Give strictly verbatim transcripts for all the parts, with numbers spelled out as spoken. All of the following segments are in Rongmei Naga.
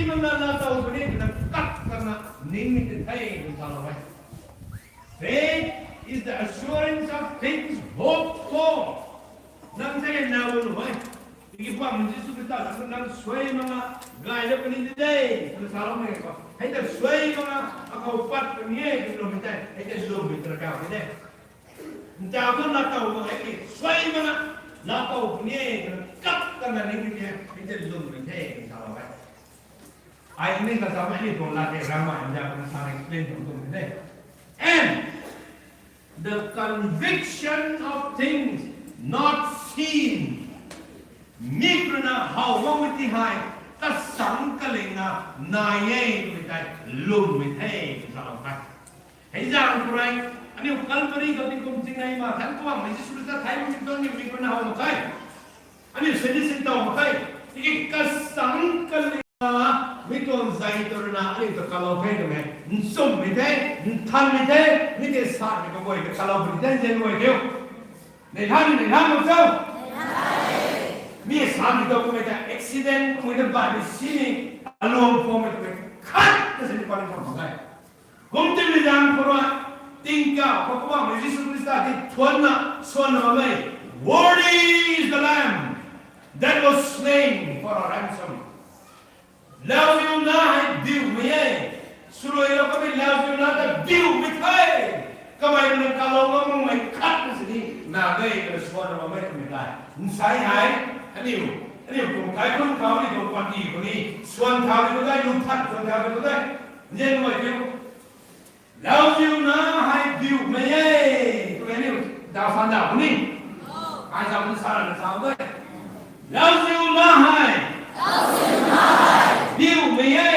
Mana na taw puni na kap kana ning ni the tei tw salou e. Faith is the assurance of things hoped for. Nang the na lu e. Tiki pam Jisu Khrista nang suai mana gay la puni de tei tw saloumei ko. Hei ta suai mana akhou pat puni e tw loumei tei hei ta lwmmei tw kau de. Ntaw thu na taw mak e ki, suai mana, na taw puni e, kap kana ning ni e, mi tei lwmmei the, sa mak e. Ai ni ka sa mak e, ni tuang lat e, ramh ma, ntaw kana sa explain tuang tuang the. And the conviction of things not seen. Mi rui na how makmei ti hei, kasang kalingna nai e, twmei tei lwmmei the, sa mak e. Hei zaeng khou rui, aniu Calvary khou tingkum tingnei ma than kuang mei Jisu Khrista thai mi tuang ni mi rui na how mak khe. Aniu sini sin taw mak khe. Tiki kasang kalingna mi tuang zai tw rui na aniu ta kalou the twmei, nchumhmei the, nthanmei the, mi tei samei kaguay ta kalou puni the nzian guay kiu. Nei than, nei than mak cho. Mi samei taw kummei ta accident kummei ta baihmei sini, aluang phoumei twmei khat ta sini pari khou mak khe. Kum timei zaeng khou rui, tingkauh khou Poubauhmei Jisu Khrista ti thuanna, suanna bammei, Worthy is the Lamb that was slain for our ransom. Lauziuna hei biumei e, swluailou kamei lauziuna ta biumei the. Kamei rui na kalou ngam makmei khat na sini, na ge, kana suanna bammei twmei tei. Nsei hei, aniu, aniu tuang kaikhunc khou ni tuang party khou ni, suan thau ni khou tei, lungthan suan thau ni khou tei. Nzian guay kiu. Lauziuna hei biumei e. Twmei ni, daw san daw ni. Ai zauc ni sa rana zauc de. Lauziuna hei biumei e.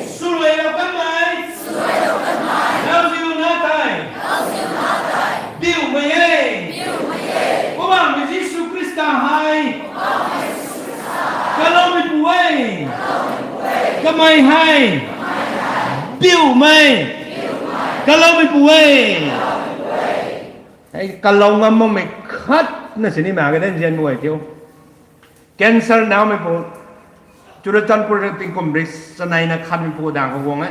Swluailou kanmei lauziuna tei biumei e. Poubauhmei Jisu Khrista hei kaloumeipu e. Kamei hei biumei, kaloumeipu e. Hei kalou ngam makmei khat na sini mak ge de nzian guay kiu. Cancer naumeipu, Churachandpur tingkum ri chanei na khanmeipu daeng khou guang e.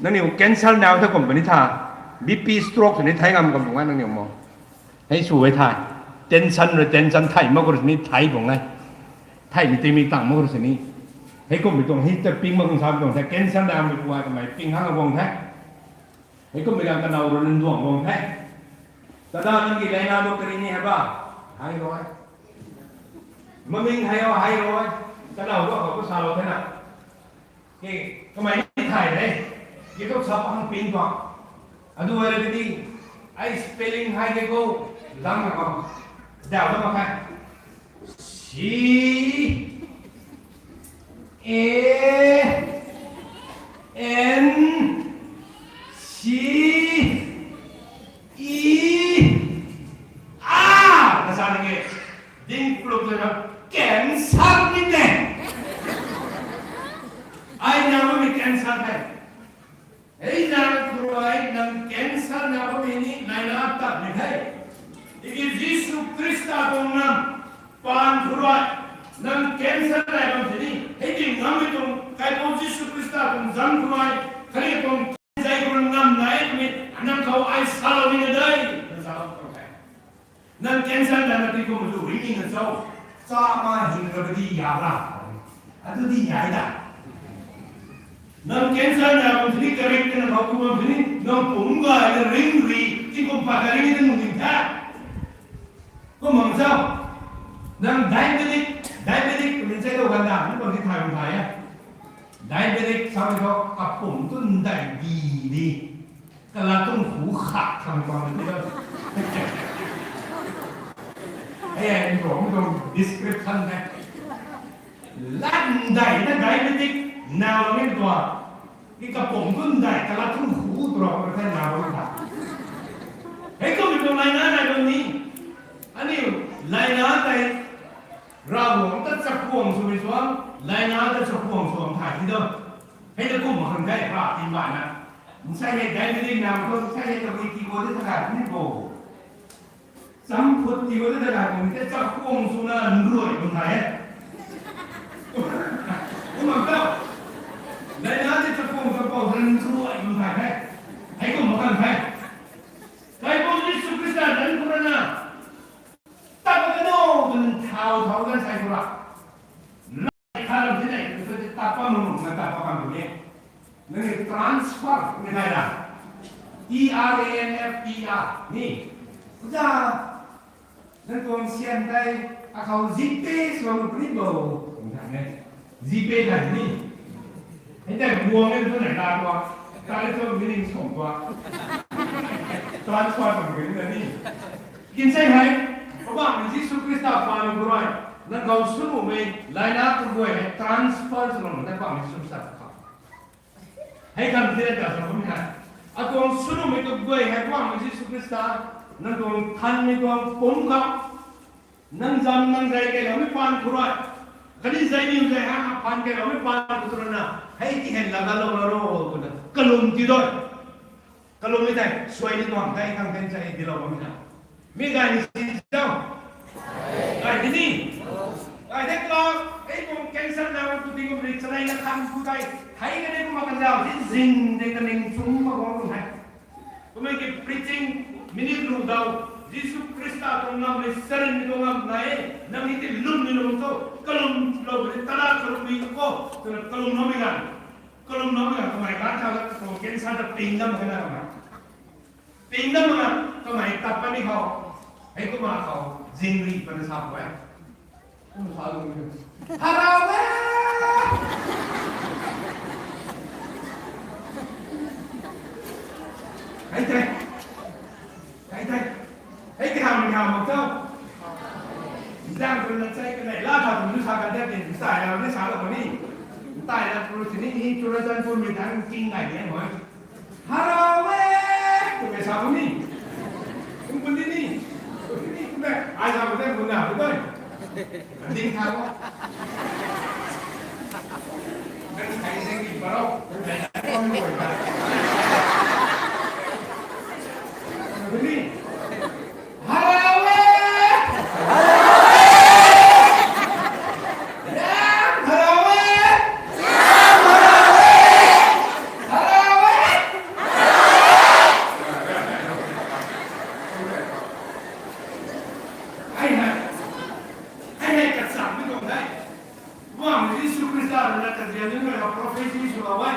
Nangniw cancer nau the kum puni tha, B P stroke sini thei ngam kum puni nangniw mo. Hei sw e thei. Tension rui tension thei mak khou rui sini thei guang e. Theimei tingmei tang mak khou rui sini. Hei kummei tuang hei ta ping mak khang sa tuang the, cancer naumeipu ai kamei ping hang guang the. Hei kummei ganv kanow rui nduang guang the. Tada nang ki leina do kari ni hei ba? Hei rui. Maming hei o, hei rui. Kanow rui khou ku salou the na. Ke, kamei ni thay de. Ke khou sa pang ping tuang. Adu ai rui di, ai spelling hei ke khou, lang na khou. Daw na mak khe. C, A, N, C, E, A. Kasa ni ke. Ding pluk le na cancer ni te. Ai na mi cancer the. Hei zaeng khou rui nang cancer na bammei ni laina tatmei the. Tiki Jisu Khrista tuang nam paan khou rui nang cancer nai bam sini, hei ti ngammei tuang Kaipouc Jisu Khrista tuang zam khou rui, khatni tuang zai khou rui ngam nai twmei, nang khou ai salou ni na de, nang salou tuang the. Nang cancer nai na tingkum zu ringing na cho, chama hing ra di ya ra. Adu di ya da. Nang cancer nai bam sini karik na khou ku bam sini, nang pum gay na ring ri, tingkum pat ka ring na nung ding the. Kum bam cho, nang diabetic, diabetic twmei chai dou ganda, nang bam ni thay bam thay e. Diabetic samei thu kapumc tu ndai di di. Kalat tuang hu khat khang bam ni tu. Hei, hei, tuang, tuang description hei. Lat ndai na diabetic naw ni tuang. Ki kapumc tu ndai kalat tuang hu tu rau ka the naw ni ta. Hei kummei tuang laina nai bam ni. Aniu laina tei Ravguangc ta chakhwang swmei suang, laina ta chakhwang suang thay ti do. Hei ta kum mak khang the, ra ti bana. Nsei hei diabetic nam thu, nsei hei tabui ti khou de ta gay ni bo. Champhut ti khou de ta gay ni te chakhwang swna nruai bam thay e. Hei kum makan hei. Kaipouc Jisu Khrista zanc khou rui na, tat kano twna thau thau gan sai khou ra. Lai kha lam ti nei, tu ti tat pa mung na tat pa kan tu ni. Nang ni transfer ni nai ra. T R A N S F E R ni. Kuja, nang tuang sian tei, akhou zip tei suang puni bo. Nang ne. Zip tei ni. Hei tei buang e tu nai la tua. Tari tu meaning song tua. Transfer tu ni ni. Kin sei hei, Poubauhmei Jisu Khrista paan khou rui, nang khou sw nuhmei, laina kaguay hei transfer sw nuhmei, nang Poubauhmei Jisu Khrista khou. Hei kan thei ta sa bam hei. Atuang sw nuhmei kaguay hei Poubauhmei Jisu Khrista, nang tuang thanmei tuang pumc khou, nang zam nang zei kailoumei paan khou rui, khatni zei niw zei hang paan kailoumei paan khou rui na, hei ti hei lana lou na ro, twna kalum ti doi. Kalum mi tei, suai ni tuang tei, kang ten sa e di lou bam na. Mi gay ni si zau. Gay di ni. Gay di kla, ei tuang cancer na tu ting kum ri chalei na khang tu tei, hei ka ni kum kan zau, si zing de ka ning chum ma bam tu hei. Kumei ki preaching minute lu dau, Jisu Khrista tuang ngam ni sarin ni tuang ngam nai, nang ni ti lum ni lum tu, kalum lou ni tana kalum ni ko, tu na kalum lou mi gan. Kalum lou mi gan, kamei kan sa la, tuang cancer ta ping dam hei na kamei. Ping dam na, kamei tat pa ni khou, hei kumna khou, zingri pa na sa khou e. Kum sa lu ni. Harau e! Hei tei. Hei tei. Hei tei ham ni ham mak tau. Zang tu na chei kanei la tha tu sa kan de tin, tai la ni sa la ni. Tai la tu sini ni tu la zan tu mi tang king nai ni mo. Harau e! Kum e sa kum ni. Kum kum ni ni. Kum ni kum e. Ai sa kum ni kum na kum ni. Ding tha ko. Kan thei se ki parou. Kum ni. Harau e! Harau e! Harau e! Harau e! Hei hei. Hei hei, kachang mi tuang hei. Poubauhmei Jisu Khrista rui na kazian ni rui na prophecy sw lou e.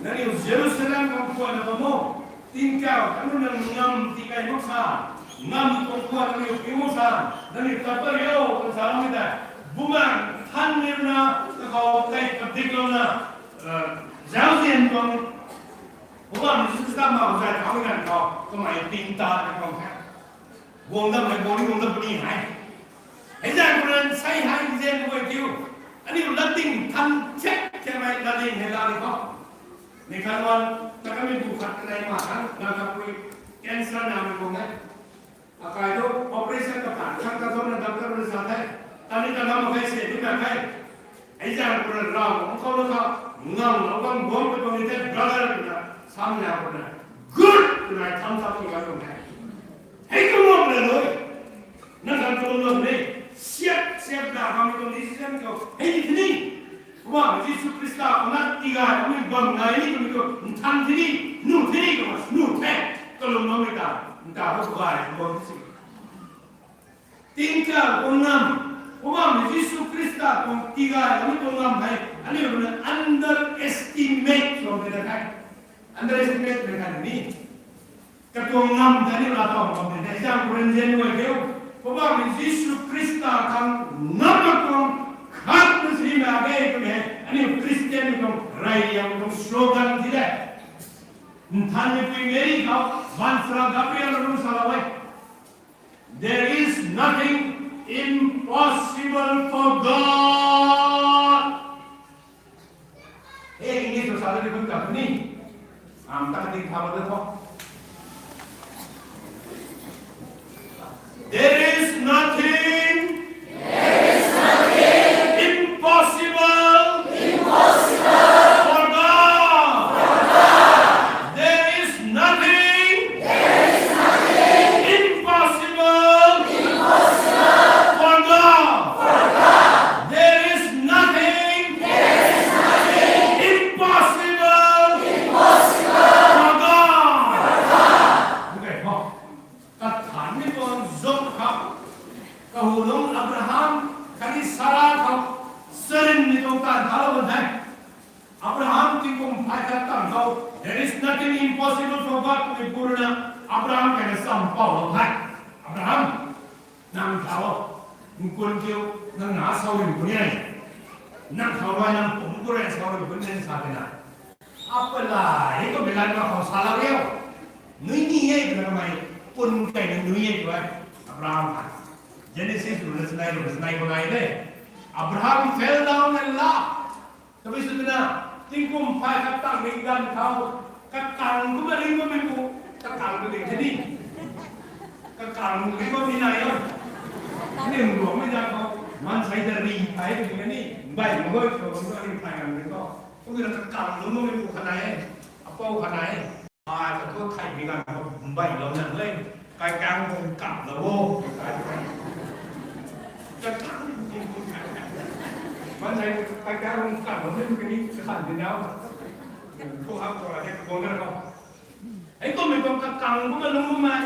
Nangniw Jerusalem khang khwan na bam o. Tingkauh, anu nang ngam ti kai mak sa. Ngam tuang khwan nangniw piu mak sa. Nangniw tat pat rio, kan sa lou mi tei. Bumaengh Nthanmei rui na, kakhou tei padik lou na. Eh, zauzian tuang. Poubauhmei Jisu Khrista mau zay khou ni ganv khou. Kamei ting ta na khou khe. Guang dam hei, guang ni guang dam puni hei. Hei zang khou rui na sei hei, zan guay kiu. Aniu latding than chek, chek mei latding hei la ni khou. Ni khan wan, ta kamei bu khat kanei ma khan, na kha pui, cancer na mei guang hei. Akai tu operation ka tan, khan ka zon na doctor na sa the. Tani ta lam kai se, ni na kai. Hei zang khou rui na Ravguangc khou na kha, ngam lou bam guang pui bam ni the, brother na, sam na khou na. Good! Na thumbs up ni ka tuang the. Hei kalum na lou. Nang kan kalum lou ni. Siap, siap na, bam ni tuang decision khou. Hei ni the ni. Poubauhmei Jisu Khrista khou na tigay, mi bam nai ni, mi khou nthan the ni, nu the ni, khou nu the. Kalum lou ni ta, nta khou tigay, kalum lou ni si. Tingkauh tuang ngam, Poubauhmei Jisu Khrista tuang tigay, aniu tuang ngam hei, aniu rui na underestimate sw bam de na the. Underestimate sw bam de ni. Katuang ngam ta aniu la tuang bam de na the. Zang Corinthian guay kiu. Poubauhmei Jisu Khrista khang ngam na tuang khat na si na ge twmei hei. Aniu Christian tuang rey liang tuang slogan ti de. Nthanmeipui Mary khou, baanchara Gabriel rui sa lou e. There is nothing impossible for God. Hey, English khou sa lou di bun ka puni. Am ta ka ding tha lou de tho. There is nothing impossible for God. There is nothing impossible for God. There is nothing impossible for Sarin ni tuang taanv thalou kan the. Abraham tingkum phay khat tang khou, there is nothing impossible for God twmei pu rui na, Abraham kayna champou lou the. Abraham, nang thau, nkun kiu, nang na sau rin puni e. Nang thau rui nang pum ku rui sau rin puni e sa tina. Apala, hei kum mi lan ma khou salou riu. Nui ni e twna kamei, pun kayna nui e tw e. Abraham kha. Genesis rui na sanei rui na sanei bam nai de. Abraham fell down and laughed. Tabui sw twna, tingkum phay khat tang ning ganv khou, kakang kumna ring bammei pu, kakang tu ding the ni. Kakang ring bammei nai o. Ni hung ruangmei ganv khou, maansei ta ri thay tu ding ni, mbai mak gay khou, ri thay kan ring khou. Kum twna kakang lungc bammei pu khat nai e, apou khat nai e. Ai, ka thu theihmei ganv khou mbailou nang le, kaikang khou kamlou o. Kaikang, maansei kaikang khou kamlou ni kani kakhan di nau. Thu hak khou la hei kuang na khou. Hei kummei tuang kakang kumna lungc bammei.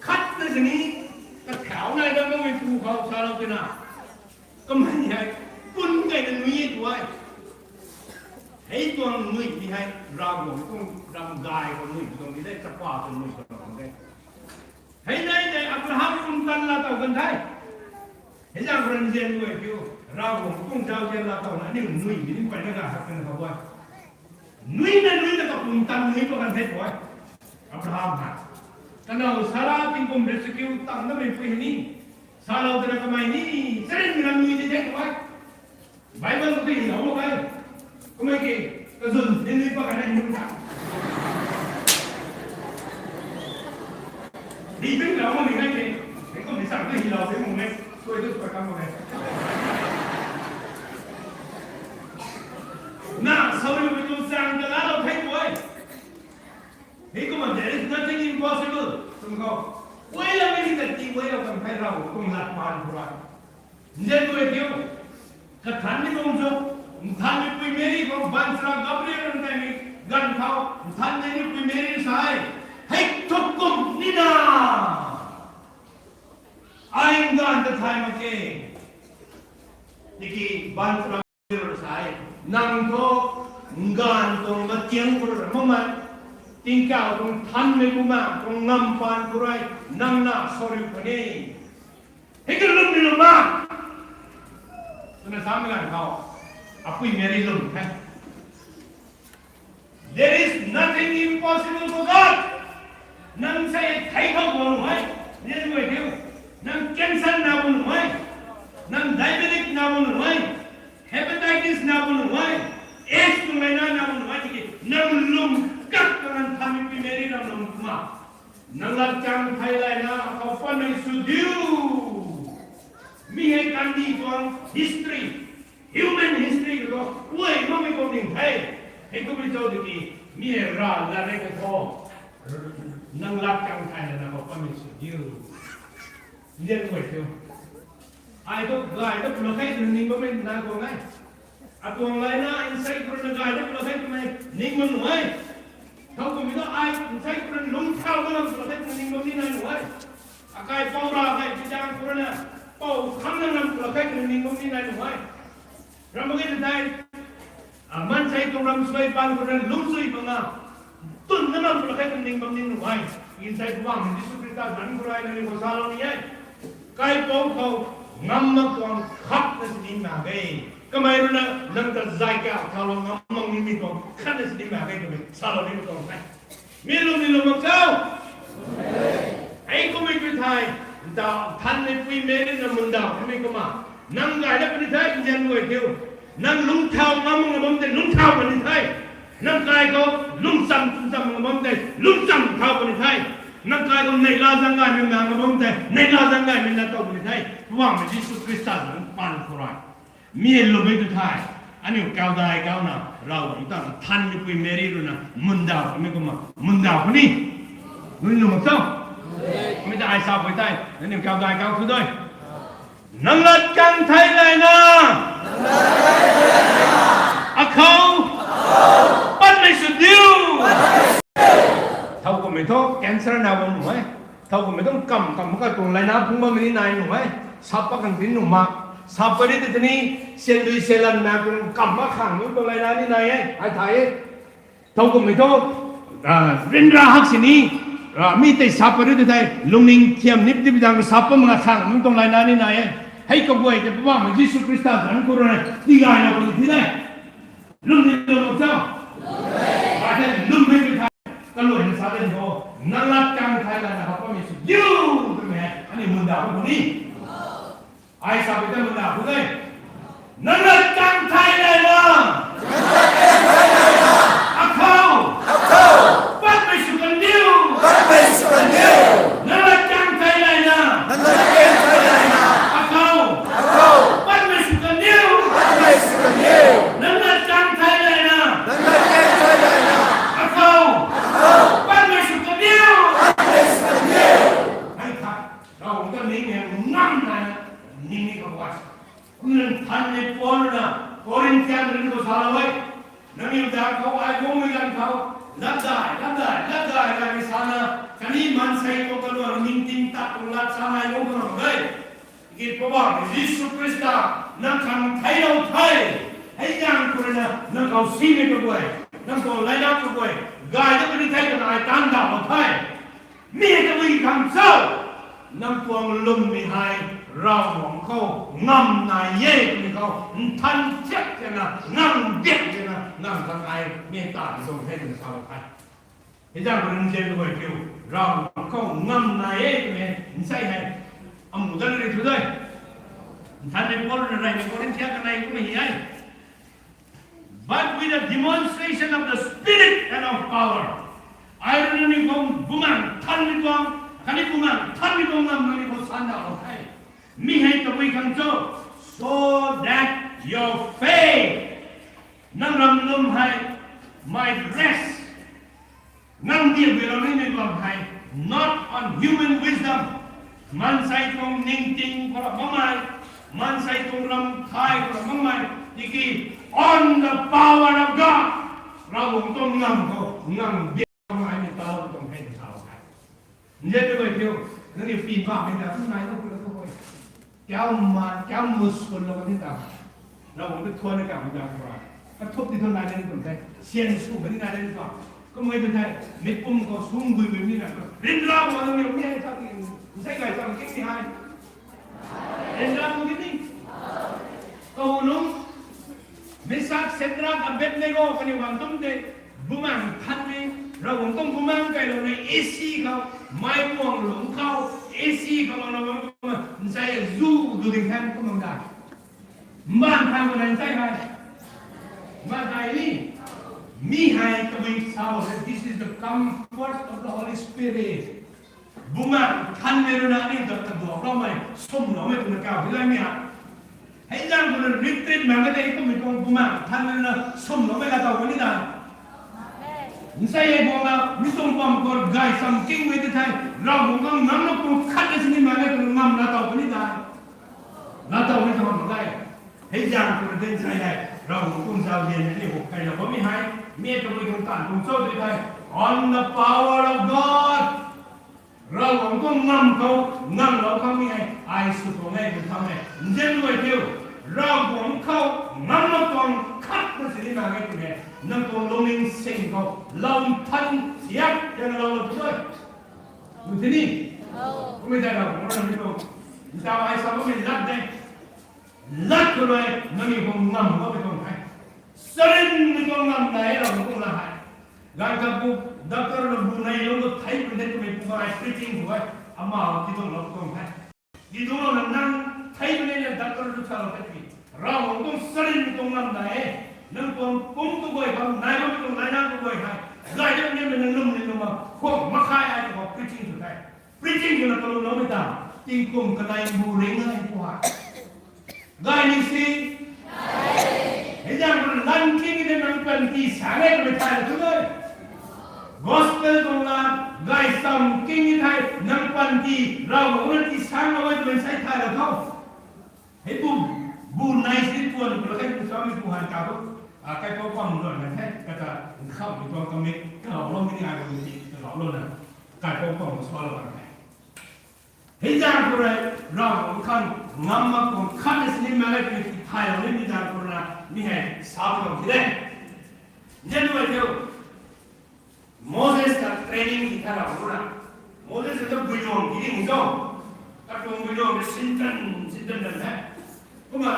Khatna sini, kathau nai dat bammei pu khou salou tina. Kamei hei, pun kayna nui e tw e. Hei tuang nui ti hei, Ravguangc tuang ram gay khou nui tuang ti de, chapa tuang nui tuang de. Hei nai tei Abraham pumtan laatow kan the. Hei zaeng khou rui nzian guay kiu, Ravguangc tuang zauzian laatowna aniu nui mi ni mpeyna ga hak kan khou e. Nuina nuina kapumtan nui pa kan the tw e. Abraham hei, kanow Sara tingkum rui chakiu tang namei pui hei ni, salou twna kamei ni, charynmei ram nui di the tw e. Bible khou tei hylou mak ge. Kummei ki, kazun ni nui pa kan e nui ta. Di tei lou mak ni nai the. Hei kum ni sa tei hylou the mak e. Suai tu suai kam mak e. Na, sorry, mi tuang chaeng ta laalou the tw e. Hei kumna, there is nothing impossible. Tum khou, guay lam ni kati guay lam kan phey rau, kum lat paan khou rui. Nzian guay kiu, kathanmei tuang zuk, nthanmeipui Meri khou baanchara Gabriel rui taimei ganv khou, nthanmeipui Meri sa e, hei thuk kum nina. Ai nganv ta thay mak khe. Tiki baanchara sa e, nang thu nganv tuang matiang khou rui makmei, tingkauh tuang nthanmei bumaengh tuang ngam paan khou rui, nang na sorry puni. Hei kalwmmei lwm ma, twna samei ganv khou, apui Meri lwm the. There is nothing impossible for God. Nang sa e thei khou bam nuh e, nzian guay kiu. Nang cancer na bam nuh e. Nang diabetic na bam nuh e. Hepatitis na bam nuh e. AIDS tuang laina na bam nuh e tiki. Nang lwm kak ka nang nthanmeipui Meri ram lwm kumna. Nang lat kang thei layna khou panmei sw diu. Mi hei kandih tuang history, human history khou, guay makmei tuang ding the. Hei kummei zauc tiki, mi hei ra lat rei ka thu, nang lat kang thei layna khou panmei sw diu. Nzian guay kiu. Ai thu gay dat pulou khe twna ning bammei nai tuang e. Atuang laina nsei khou rui na gay dat pulou khe twmei ning bam nuh e. Thow kummei thu ai nsei khou rui lungcthau dat lam pulou khe twna ning bam ni nai nuh e. Akaipouc ra khe, tizaeng khou rui na pou khang na lam pulou khe twna ning bam ni nai nuh e. Ram mak ge tei, maansei tuang ram suai paan khou rui na lungchui bang na, twn na lam pulou khe twna ning bam ni nuh e. Nsei Poubauhmei Jisu Khrista zanc khou rui na ni khou salou ni e. Kaipouc khou ngam mak tuang khat na sini mak ge. Kamei rui na nang ta zay ka thaulou ngam mak nimei tuang khat na sini mak ge twmei salou nimei tuang e. Mi lwmmei lwm mak cho? Hei kummei kiu thei, nta nthanmeipui Meri na mundaw nimei kumna, nang gay dat puni the, nzian guay kiu. Nang lungcthau ngam mak na bam tei lungcthau puni the. Nang kai khou lungcham cham mak na bam tei lungcham thau puni the. Nang kai khou neihla zaeng gaymei na bam tei neihla zaeng gaymei na tow puni the. Poubauhmei Jisu Khrista zanc paan khou rui. Mi lwmmei tu thei, aniu kaudai kauna, Ravguangc ta nthanmeipui Meri rui na mundaw nimei kumna mundaw puni. Nunc lwm mak cho? Mi ta ai sa pui tei, aniu kaudai kau thu dui. Nang lat kang thei layna, akhou panmei sw diu. Thow kummei thu cancer na bam nuh e. Thow kummei thu kam kam mak ka tuang laina phungc bammei ni nai nuh e. Sap pat kan tin nuh mak. Sap pari tei tini, siandui sialan na kung kam ma khang nunc tuang layna ni nai e, ai thay e. Thow kummei thu, ah, ryanra hak sini, ah, mi tei sap pari tei thei, lungning thiam nip dip dang sap pa mak khang nunc tuang layna ni nai e. Hei kaguay tei Poubauhmei Jisu Khrista zanc khou rui, tigayna kum thi de. Lwm ni lwm mak cho? Ai the lwm hei tu thei, kaluaina sa de ni ho, nang lat kang thei layna hap bammei sw diu, twmei hei, aniu munda kum ni. Ai sa pi ta munda kum de. Nang lat kang thei layna. Akhou. Patmei sw kan diu. Nang lat kang thei layna. Akhou. Patmei sw kan diu. Nang lat kang thei layna. Akhou. Patmei sw kan diu. Hei tha, Ravguangc ta ning e ngam nai, ning ni kaguay. Kumna nthanmei Paul na, Corinthian rin khou salou e. Nangniw zaeng khou, ai guangmei ganv khou, latdai, latdai, latdai, latdai sana, khatni maansei tuang kaluan ningting tat tuang lat sa nai guang khou nai de. Ki Poubauhmei Jisu Khrista, nang khang theilou the. Hei zaeng khou rui na, nang khou simei kaguay, nang tuang layna kaguay, gay dat puni the twna ai taanv daw the. Mi hei tabui khang cho? Nang tuang lwmmei hei Ravguangc khou ngam nai e twmei khou nthan thiak kena, ngang biak kena, nang khang ai mi taanv tuang the twna salou the. Hei zaeng rui nzian kaguay kiu, Ravguangc khou ngam nai e twmei nsei hei, amu dan ri thu de. Nthanmei Paul rui na reymei Corinthian kanei kumna hi e. But with a demonstration of the Spirit and of power. Ai rui nangniw khou Bumaengh Nthanmei tuang, khatni Bumaengh Nthanmei tuang ngam nangniw khou sandauhlou the. Mi hei tabui khang cho? So that your faith, nang ram lwm hei, might rest. Nang diakmei lou nimei bam hei, not on human wisdom. Maansei tuang ningting khou ra makmei, maansei tuang ram thay khou ra makmei, tiki on the power of God. Ravguangc tuang ngam khou, ngam biak makmei taw tuang hei ta hei. Nzian kaguay kiu, nangniw pi bammei ta tu nai tu pui tu hoi. Kiu ma, kiu mu sw lou ni ta. Ravguangc ta thuan ni kamei ta khou ra, kathup ti thu nai ni tuang the. Sian sw ni nai ni tuang. Kummei tu the, mei pum khou sung gui gui ni na. Ryanra khou nangniw mi hei sa ti, nsei gay cham king ni hei. Ryanra khou ni. Kou nung, Meshak, Shadrak, Abednego kaniw bang tum tei, Bumaengh Nthanmei, Ravguangc tuang Bumaengh kailouna A C khou, mei puang lungc khou, A C khou louna bam kumna nsei zu du ding khan kumna da. Mbaanv thay mak nai nsei hei. Mbaanv thay ni. Mi hei tabui salou the, this is the comfort of the Holy Spirit. Bumaengh Nthanmei rui na aniu ta kaduakloumei, swmloumei twna kau hei laymei ha. Hei zaeng khou na retreat mak ka tei kummei tuang Bumaengh Nthanmei rui na swmloumei laatow puni ta. Nsei hei guangna mi tuang bam khou gay cham kingmei tei thei, Ravguangc khang ngamna kum khat na sini mak e twna ngam laatow puni ta. Laatow ni tuang mak e. Hei zaeng khou na tei nsei hei, Ravguangc tuang zauzian ni hei huk kailou bammei hei, mi tabui tuang taanv tuang cho tei thei, on the power of God. Ravguangc tuang ngam khou, nganglou khang ni hei, ai sw tuang e, tu khang e. Nzian kaguay kiu, Ravguangc khou, nganglou tuang khat na sini mak e twmei, nang tuang lungning sing khou, lou nthan thiak, yan lou lou tu e. Tu tini? Kummei tei Ravguangc rui na mi tuang, ntaw ai sa bammei lat de. Lat khou rui, nangniw khou ngam bammei tuang the. Charynmei tuang ngam nai e Ravguangc tuang lat hei. Ganv khat bu, doctor na bu nei lung tu thei pun the twmei pu ai preaching khou e. Ama tidungclou tuang the. Tidungclouna nang thei pun e na doctor tu salou the tiki, Ravguangc tuang charynmei tuang ngam nai e. Nang tuang pumc kaguay khang, nai bammei tuang laina kaguay hei, gay dat nimei nang lwm ni lwm ma, khwang makhai ai tu khou preaching sw the. Preaching khou na kalumloumei ta, tingkum kanei bu ring e pu hei. Gay ni si. Hei zaeng khou lan king ni thei nang panty sa e twmei thay la tu e. Gospel tuang lat gay cham king ni thei nang panty Ravguangc na ti sanglou e twmei nsei thay la tho. Hei bu, bu nei si tuan khou la khe tu samei pu hei ta tu. A, kaipouc pam luan na the, kata nkhamhmei tuang kamik kalauloumei ni ai bu ni kalaulouna, kaipouc pam salou na the. Hei zaeng khou rui, Ravguangc khang ngam mak tuang khat na sini mak e twmei tithaylou nimei zaeng khou rui na, mi hei sa tuang ti de. Nzianmei thiu, Moses ta training ti tha Ravguangc rui na. Moses ta guiluang ti ding cho. Katuang guiluang ta sintan, sintan tan the. Kumna,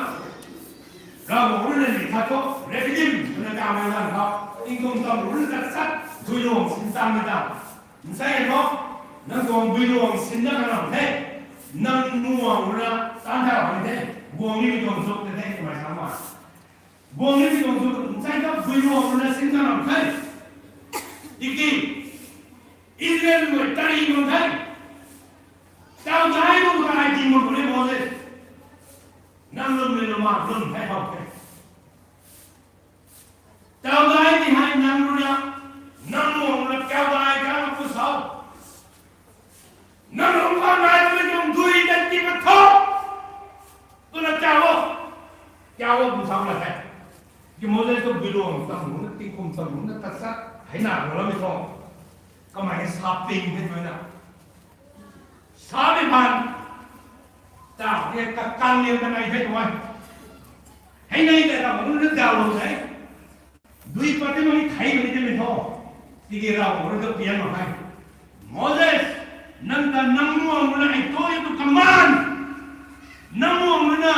Ravguangc rui na ni khat thu, Rephidim twna kamei ganv khou, tingkum tam rui na khat sat, guiluang sintan mei ta. Nsei e thu, nang tuang guiluang sinna kanam the, nang nuang rui na tan thau ni the, guang nimei tuang zuk the, kamei sa ma. Guang nimei tuang zuk, nsei thu guiluang rui na sin kanam the. Tiki, Israel mei tari mak the. Tau dai mak ka ai ti mak puni Moses. Nang lwmmei lwmna lwm the how the. Tau dai ti hei nang rui na, nang nuang rui na tau dai ka na pu sau. Nang lwm khang nai mei tuang dui dan ti ka tho. Twna tau o. Tau o pu sau la the. Ki Moses tu guiluang tam rui na, tingkum tam rui na, tat sat, hei na rui la mei tho. Kamei sa ping the twna. Sa mei phaan. Ta, e kakang liang kanei the tu e. Hei nei ta Ravguangc rui na daw lou the. Dui pat ti mak ni thei mei ni te mei tho. Tiki Ravguangc rui na pian mak khe. Moses, nang ta nang nuang rui na I told you to command. Nang nuang rui na,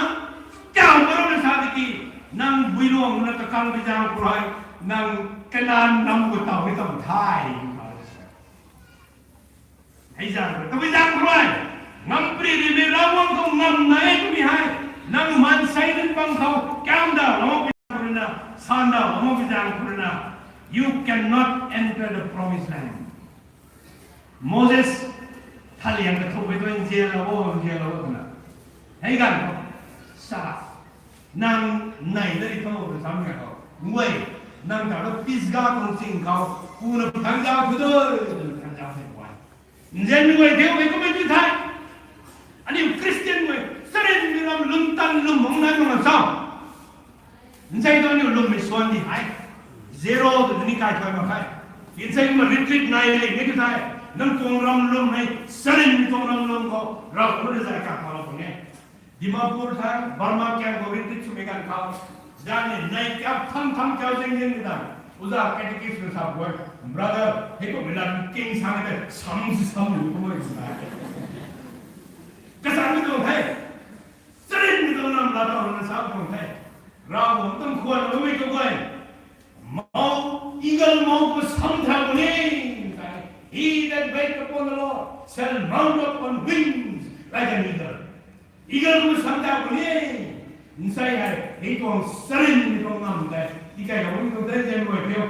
tau pa rui na sa tiki, nang guiluang rui na kakang pi zaeng khou rui, nang Kanan nam khou taw mei tam the. Hei zaeng rui, tabui zaeng khou rui, ngam pri rimei Ravguangc khou ngam nai e twmei hei, nang maansei nunc bang khou, kam daw lou pi zaeng khou rui na, san daw lou pi zaeng khou rui na, you cannot enter the promised land. Moses, thaliang kathumh mei tu nzianlou o, nzianlou o twna. Hei ganv khou, sa, nang nei ta ri tho tw sam ka khou. Nguay, nang ta rui Pisga tuang ching khou, pu na pthang zauc khou dui, pthang zauc the guay. Nzianmei guay thiu mei kummei tu the. Aniu Christian mei, charynmei ram lwm tan lwm hung nai mak na sa. Nsei tu aniu lwmmei suan di hei. Zero tu ni kai thuy mak khe. Nsei kumna retreat nai le ni tu the. Nang tuang ram lwm hei, charynmei tuang ram lwm khou, Ravguangc rui zay kak ma lou puni. Dimapur thang, Burma camp khou retreat swmei ganv khou. Zan ni, nei kiap tham tham kiau zing zing ni tan. Uza catechist rui sa guay, brother, hei kummei lat king sang te, sam si sam ni kummei sa. Kasan ni tuang the. Charynmei tuang ram la tau na sa tuang the. Ravguangc tuang khwan bammei tu guay. Mou, eagle mou khou sam thau ni. He that wait upon the Lord shall mount up on wings like an eagle. Eagle khou sam thau ni. Nsei hei, hei tuang charynmei tuang ngam tei. Tikai hou ni tuang tei zen guay thiu.